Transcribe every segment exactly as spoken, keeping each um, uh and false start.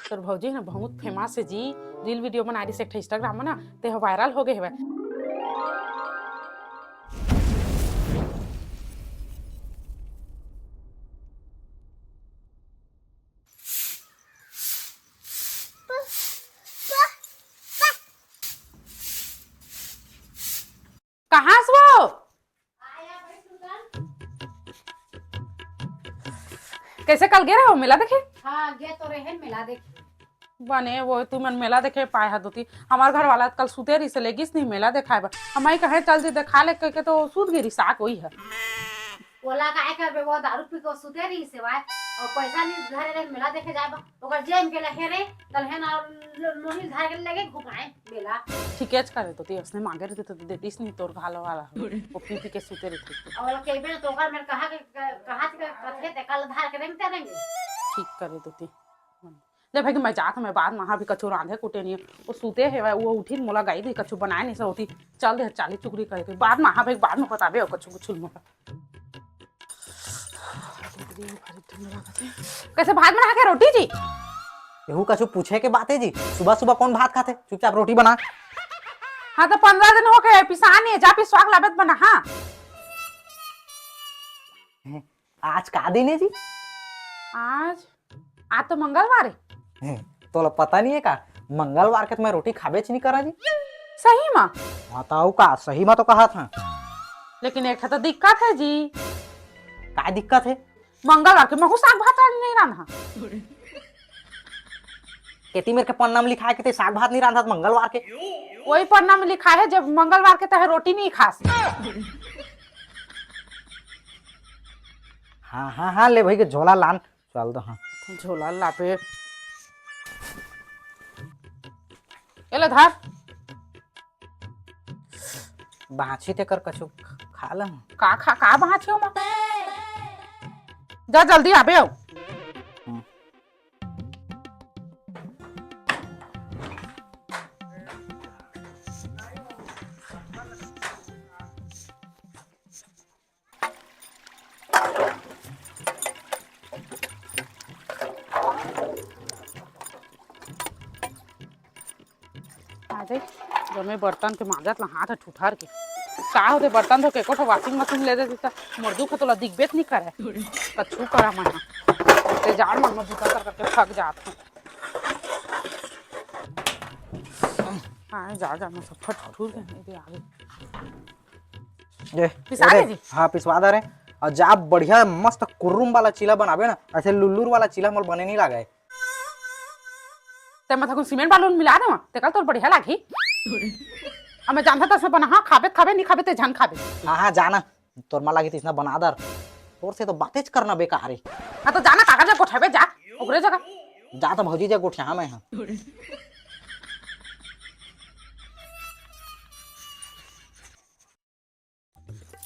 तोर भौजी ना बहुत फेमस हे जी, रील वीडियो बना रही एक ठो Instagram में ना, ते ह वायरल हो गए हवय। कहाँ से वो? कैसे कल गे रहो मेला देखे? हाँ, गे तो रहे मेला देखे। बने वो तुमन मेला देखे पाए हा दोती। हमार घर वाला कल सुते रही से लेगिस नहीं मेला देखाए बर। हम आई कहे चल जी देखा ले कह के तो सूत गे रही साक वही है। ओला काय करबे, वो दारू पी के सुते रही से वाय, और पैसा नहीं धरे रहे मेला देखे जाए बर। ओकर जेब के लहे रे, तलहे ना लो-, लोही धार के लेके घुमाए मेला। ठीकेच करे तो ती, उसने मांगे रही तो देतीस नहीं तोर घालो वाला। वो पी पी के सुते रही थी। और केबे तो ओकर मेरे कहा के, कहा के कथे ते कल धार के रेंगते रेंगे। ठीक करे तो ती। ले भाई कि मैं जात हूँ, मैं बाद में हाँ भी कछु रांधे कुटे नहीं। वो सुते हे, वो उठी मोला गाई दी, कछु बनाए नहीं से होती। चल दे चाली चुगली करे के बाद में, हाँ भाई बाद में बताबे हो कछु कुछ मोला। कैसे भात बना के रोटी जी? यहू कछु पूछे के बात है जी? सुबह सुबह कौन भात खाथे? चुपचाप रोटी बना। हाँ तो पंद्रह दिन हो गए, पिसान नहीं है, जा पिसवा के लाबे त बना। हाँ। आज का दिन है जी? आज, आज तो मंगलवार है। हैं, तोला पता नहीं है का? मंगलवार के तो मैं रोटी खाबेच नहीं करा जी। सही मा? बताओ का, सही मा तो कहा था। लेकिन एक ठा तो दिक्कत है जी। का दिक्कत है? मंगलवार के महू साग भात नहीं रांधा। केती मेरे के पन्ना में लिखा है कि ते साग भात नहीं रांधा मंगलवार के। वही पन्ना में लिखा है जब मंगलवार के तहे रोटी नहीं खास। हाँ हाँ हाँ, ले भाई के झोला लान। चल दो, हाँ। झोला लाबे। ए ले धर। बाछी तेकर कछु खा ल। का खा, का बाछी हो मा? जा जल्दी आबे हो। हम्म। आ जाई, जमे बर्तन के मांजत ला हाथ ह ठुठर के। का होथे बर्तन धो के एको ठो washing machine ले देती त मोर दुख ह तोला दिखबे त नहीं करे। कछु करा मैं ह। ते जाड़ मन में बूता कर करके थक जात हूँ। हाँ, जा, जा, मैं सब फट फूल के, ये दे आगे। ये, पिसा अरे, दे जी। हाँ, पिसवा दे रे। और जा बढ़िया मस्त कुर्रुम वाला चीला बनाबे ना, ऐसे लुल्लुर वाला चीला मोल बने नहीं लागे। ते मैं थकुन सीमेंट बालू मिला देवा, ते कल तोर बढ़िया लागी। अब मैं जानता था बना, हाँ, खाबे, खाबे, नहीं खाबे, ते झन खाबे। हाँ, हाँ, जाना, तोर मा लागी तीसना बना दर। तोर से तो बातें करना बेकार है। हाँ, तो जाना, कागज गोठेबे, जा, ओकरे जगह। जा तो भौजी जा गोठिया, हाँ, मैं हाँ।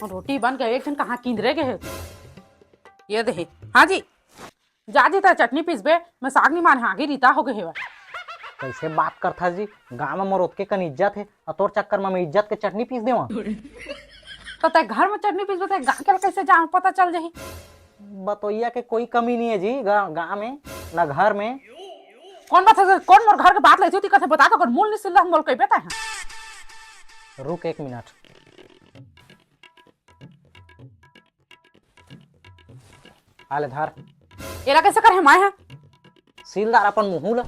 रोटी बन गए, एक झन कहाँ किंदरे गए हे? ये दे, हाँ जी, जा जी, ता चटनी पीसबे, मैं साग नहीं माने, आगे रीता हो गए हेवय। कैसे बात करथा जी, गांव में मोर ओतके कन इज्जत हे, और तोर चक्कर में मैं इज्जत के चटनी पीस देवा। तो तय घर में चटनी पीसबे, तय गांव के कैसे जा पता चल जाही? बतोइया के कोई कमी नहीं है जी, गा-, गांव में, ना घर में। कौन बात है, कौन मोर घर के बात लेती होती, कथे बता तो, अगर मूल नहीं सिल्ला, हम बोल के बेटा है। रुक एक मिनट। आ ले धर। एला कैसे कर हे माय हा? सीलदार अपन मुहू ल।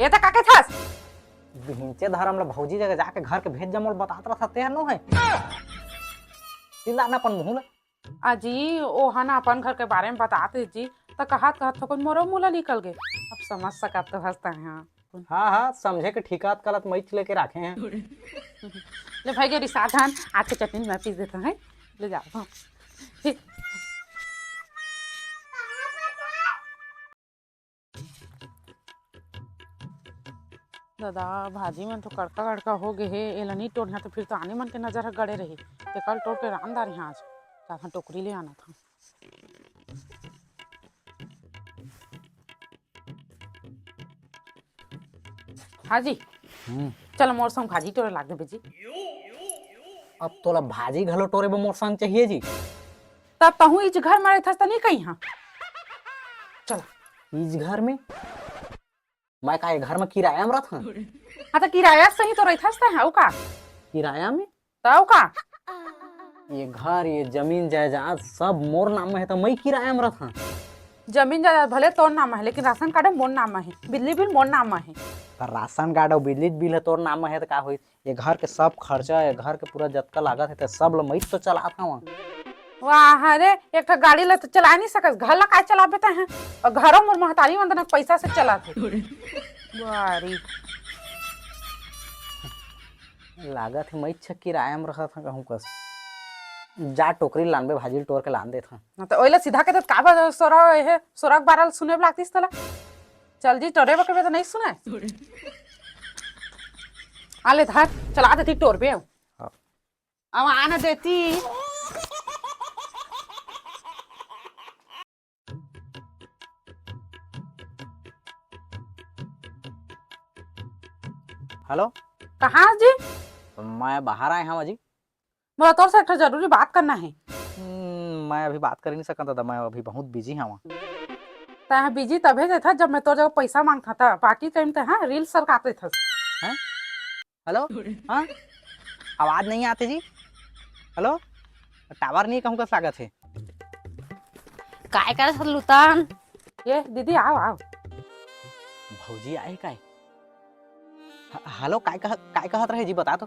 ए त का कथस? बिहिंचे धरम ल भौजी जगह जाके घर के भेज जमोल बतात रहा ते नो है। सीलदार न अपन मुहू ल। अजी, ओहा ना अपन घर के बारे में बतात जी, त कहत कहत थोकन मोरो मुँह ल निकल गे। अब समझ सकत तो हस तैं हा। हाँ, हाँ, समझे के ठिकात कलत मईच लेके राखे हैं। ले भाई, गेरी साधन, आज के चटनी मैं पीस देता है, ले जाओ। हाँ। दादा, भाजी मन तो कड़का कड़का हो गे हे, एला नी टोरिहा तो फिर तो आने मन के नजर ह गड़े रही। ते कल टोर के रांध डारिहा आज, जाथन टोकरी ले आना था। हाँ जी। हम्म। चलो, मोर संग भाजी टोरे लाग देबे जी। अब तोला भाजी घलो टोरे बर मोर संग चाहिए जी। तब तहूँ इच घर में रहथस त नहीं कही हाँ। चलो। बीच घर में? मैं का ये घर में किराया में रथंव? हाँ, त किराया सही तो रहिथस तैं, अउ का? किराया में? त अउ का? ये घर, ये जमीन जायदाद सब मोर नाम में हे, त मैं किराया में रथंव। जमीन जायदाद भले तोर नाम में हे, लेकिन राशन कार्ड मोर नाम में हे, बिजली बिल मोर नाम में हे। पर राशन कार्ड अउ बिजली बिल ह तोर नाम में हे, त का होइस? ये घर के सब खर्चा, ये घर के पूरा जतका लागत हे, ते सब ल मैं तो चलात हवं। वाह रे, एक ठो गाड़ी ल तो चला नहीं सकस, घर ला काय चलाबे तैं? अउ घरो मोर महतारी मन तनक पैसा से चलाथे। बारी। लागत हे मैं छ किराया में रहत हंव कहूं कस। जा टोकरी लानबे, भाजी ल टोर के लान देथंव। हाँ, त ओइला सीधा के देत का बा, सोरा, एहे, सोरा के बारा ल सुने बर लागतिस तोला। चल जी, टोरे बकबे त नहीं सुने। आ ले धर, चला देती टोरबे। हाँ। अब आना देती। हेलो। कहाँ जी? मैं बाहर आए हंव जी। मोला तोर से एक ठो जरूरी बात करना हे। हम्म, मैं अभी बात कर नहीं सकत दादा, मैं अभी बहुत बिजी हवं। तैं बिजी तभे देथस जब मैं तोर जगह पैसा मांगथंव, त बाकी टाइम तैं, हाँ, रील सरकात रहिथस। हैं? हेलो? हाँ? आवाज नहीं आते जी। हेलो? टावर नहीं कहूं कस लागत हे। काय करत हस लुतन? ये दीदी, आव, आव। भौजी आए काय? ह-, हेलो, काय कह-, काय कहत रहे जी, बता तो।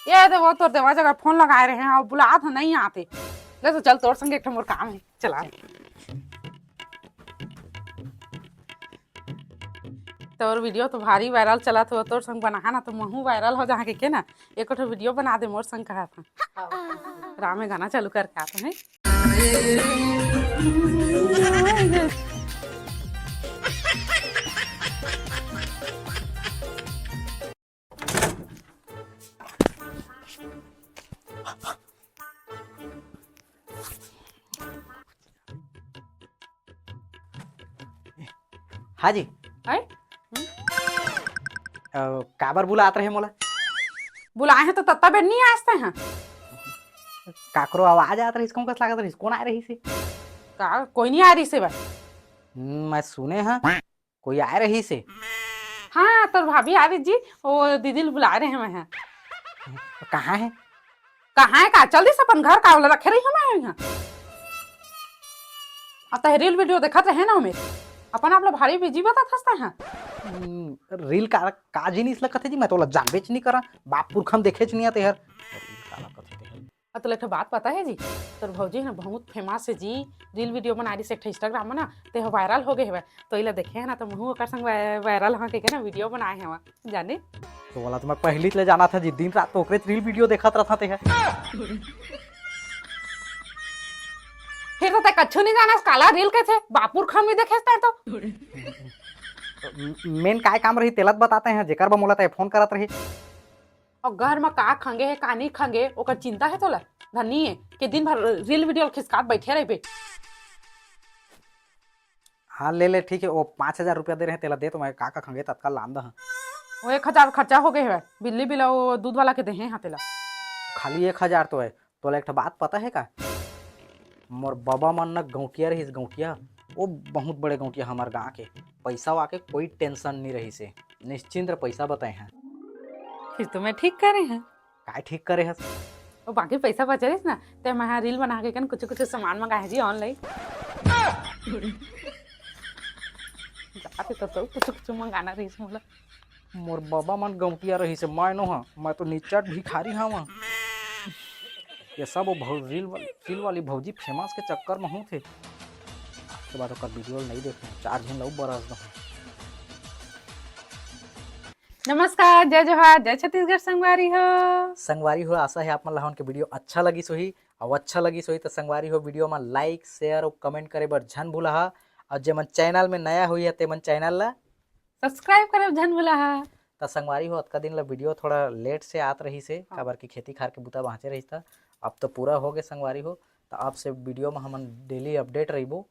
ये दे, वो तोर देवर जगह फोन लगाए रहे हैं, अउ बुलात हे, नहीं आते। ले तो चल, तोर संग एक ठो मोर काम हे, चला। तोर वीडियो तो भारी वायरल चलत हे, तोर संग बनाहा ना तो महूं वायरल हो जाहां के, के ना, एको ठो वीडियो बना दे मोर संग, कहत हंव। रामे गाना चालू करके आत हंव। हाँ जी। हैं? अ, काबर बुलात रहे मोला? बुलाए हंव त तत्ता बेर नहीं आस तैं, हाँ। काकरो आवाज आत रहिस, कहूं कस लागत रहिस, कोन आए रहिस हे? का, कोई नहीं आए रहिस हे बा? हम्म, मैं सुने हंव, कोई आए रहिस हे। हाँ, तोर भाभी आए रहिस जी, वो दीदी ल बुलाए रहे हंव मैं, हाँ। कहाँ हे? कहाँ हे का? चल दिस अपन घर, का ओला रखे रही हंव मैं इहाँ। अब तैं रील वीडियो देखत रहे ना ओमे, अपन आप ला भारी बिजी बताथस तैं, हाँ। हम्म, रील का, का जिनिस ला कथे जी, मैं तो ओला जानबेच नहीं करंव, बाप पुरखा म देखेच नहीं आते हर। रील काला कथे तेहर। अब तोला एक ठो बात पता हे जी, तोर भौजी हे ना बहुत फेमस हे जी, रील वीडियो बनाए रहिस एक ठो Instagram में ना, ते ह वायरल हो गे हवय। तो इला देखे हे ना, तो महू ओकर संग वाय-, वायरल हों कहिके ना वीडियो बनाए हवं, जाने। तो वाला तो मैं पहिली ले जानत हंव जी, दिन रात तो ओकरेच रील वीडियो देखत रथंव तेह। फिर तो तैं कछु नहीं जानस, काला रील कथे, बापुर खन में देखेस तैं तो। मेन काय काम रही तेला तो बताते हंव, जेकर बर मोला तैं फोन करत रही। अउ घर म का खंगे हे, का नहीं खंगे, ओकर चिंता हे तोला? धनी हे कि दिन भर रील वीडियो खिसकात बैठे रहिबे। हाँ, ले ले, ठीक हे, वो पाँच हजार रुपया दे रहे, तेला दे तो मैं का का खंगे तत्काल लान दहूँ। वो एक हजार खर्चा हो गए हे, बिजली बिल अउ दूध वाला के देहे हाँ तेला। खाली एक हजार तो हे, तोला एक ठो बात पता हे का? मोर बबा मन न गौंटिया रहिस, गौंटिया, वो बहुत बड़े गौंटिया हमर गाँव के। पैसा वाके कोई टेंशन नहीं रहिस हे, निश्चिंत रह, पैसा बताए हैं। फिर तो मैं ठीक करे हंव। काय ठीक करे हस? वो बाकी पैसा बचे रहिस ना, ते मैं रील बना के कन कुछ कुछ सामान मंगाए जी online। जाते तो, तो कुछ कुछ मंगाना रहिस मोला। मोर बबा मन गौंटिया रहिस हे, मैं नो हंव, मैं तो निचट भिखारी हवं। ये सब वो भौ-, रील वाली, रील वाली भौजी फेमस के चक्कर में होथे। आज के बाद ओकर वीडियो नहीं देखना, चार झन ला बरस दहूँ। नमस्कार, जय जोहार, जय छत्तीसगढ़ संगवारी हो। संगवारी हो, आशा हे आप मन ला हमन के वीडियो अच्छा लगिस होही, अउ अच्छा लगिस होही त संगवारी हो, वीडियो में like, share अउ comment करे बर झन भूलहा। अउ जेमन चैनल में नया होही, तेमन चैनल ला subscribe करे झन भूलहा। त संगवारी हो, अतका दिन ला वीडियो थोड़ा लेट से आत रहिस हे, हाँ। काबर कि खेती खार के बुता बाँचे रहिस त, अब तो पूरा हो गे संगवारी हो। त अब से वीडियो में हमन डेली अपडेट रहिबो।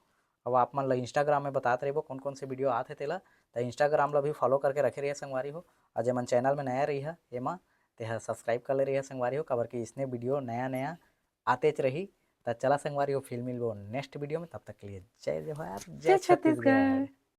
अब आप मन ला Instagram में बतात रहिबो कौन कौन से वीडियो आत हे तेला, त Instagram ला भी फॉलो करके रखे रहिए संगवारी हो। अउ जेमन चैनल में नया रहिहा एमा, तेहा सब्सक्राइब कर ले रहिहा संगवारी हो, काबर कि इसने वीडियो नया नया आतेच रही। त चला संगवारी हो, फिर मिलबो नेक्स्ट वीडियो में। तब तक के लिए जय जोहार, जय छत्तीसगढ़।